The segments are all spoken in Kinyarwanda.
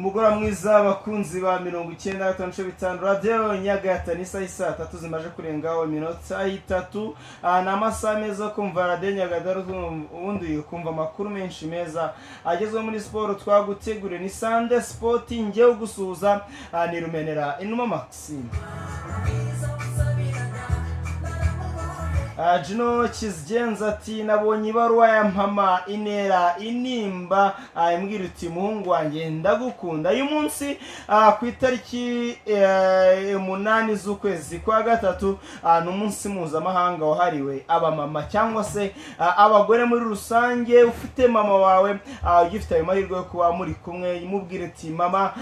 Umugoroba mwiza, abakunzi ba 95.5 Radiyo Nyagatare. Isaha saa tatu zimaze kurengaho iminota 3. Ni amasaha meza yo kumva Radiyo Nyagatare, ubundi ukumva amakuru menshi meza agezweho muri siporo twaguteguriye. Ni Sunday Sport, ngewe ugusuhuza ni Rumenera Inuma Maxime. Juno Kizigenza ati: "Nabonye ibaruwa ya mama inera intimba, imbwira uti: 'Muhungu wanjye, ndagukunda.'" Uyu munsi ku itariki 8 z'ukwezi kwa gatatu ni umunsi mpuzamahanga wahariwe abamama cyangwa se abagore muri rusange. Ufite mama wawe, ugifite ayo mahirwe yo kuba muri kumwe, mubwire uti: "Mama,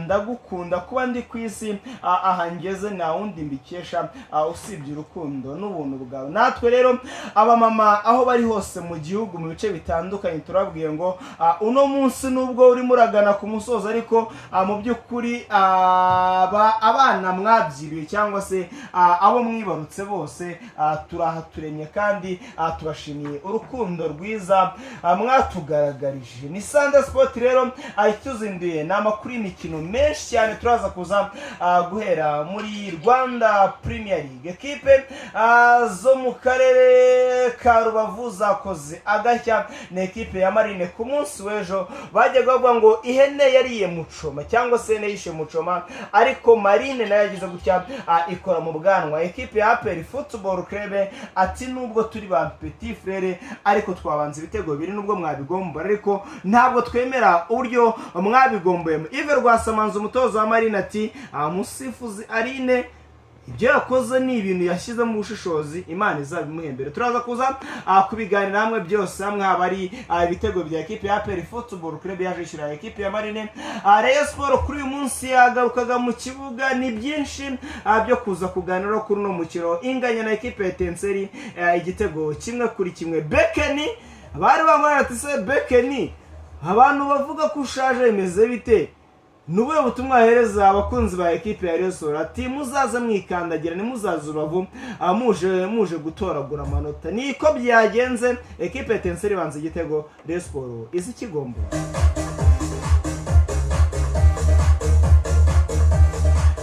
ndagukunda. Kuba ndi ku isi aha ngeze nta wundi mbikesha usibye urukundo n'ubuntu bwawe." Natwe rero abamama aho bari hose mu gihugu, mu bice bitandukanye, turabwiye ngo uno munsi nubwo urimo uragana ku musozo, ariko mu by'ukuri abana mwabyiriye cyangwa se abo mwibarutse bose, turaha turemye kandi tubashimiye urukundo rwiza mwatugaragarije. Ni Sunday Sport rero ituzinduye, ni amakuru y'imikino menshi cyane. Turaza kuza guhera muri Rwanda Premier League. Ekipe zo mu karere ka Rubavu zakoze agashya. Ni ekipe ya Marine. Ku munsi w'ejo bajyaga bavuga ngo ihene yariye mucoma cyangwa se ihene yishe mucoma, ariko Marine nayo yagize gutya ikora mu bwanwa ekipe ya APR Football Club, ati: "Nubwo turi ba petit frère, ariko twabanza ibitego bibiri. Nubwo mwabigombora, ariko ntabwo twemera uburyo mwabigomboyemo." Yves Rwasamanzi, umutoza wa Marine, ati: "Musifuzi Aline ibyo yakoze ni ibintu yashyizemo ubushishozi, Imana izabimuhembere." Turaza kuza kubiganira hamwe byose hamwe, haba ari ibitego bya ekipe ya APR Football Club yaje ishyura ekipe ya Marine. Rayon Sport kuri uyu munsi yagarukaga mu kibuga. Ni byinshi byo kuza kuganiraho kuri uno mukino, inganya na ekipe ya Etincelles igitego 1-1. Bekeni bari bambaye ati: "Se Bekeni, abantu bavuga ko ushaje, bimeze bite? Ni ubuhe butumwa wahereza abakunzi ba ekipe ya Rayon Sport?" Ati: "Muzaze mwikandagira, ntimuzaze Urubavu muje gutoragura amanota." Niko byagenze, ekipe ya Etincelles ibanza igitego, Rayon Sport izi ikigombo.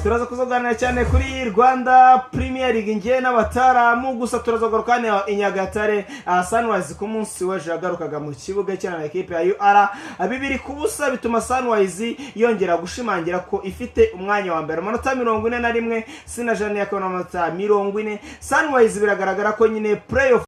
Turaza kuzaganira cyane kuri Rwanda Premier League ngewe n'abataramu. Gusa turaza kugaruka hano i Nyagatare. Sunrise ku munsi w'ejo yagarukaga mu kibuga ikina na ekipe ya UR, 2-0, bituma Sunrise yongera gushimangira ko ifite umwanya wa mbere, amanota 41. Sina Jane yakabona amanota 40. Sunrise biragaragara ko nyine playoff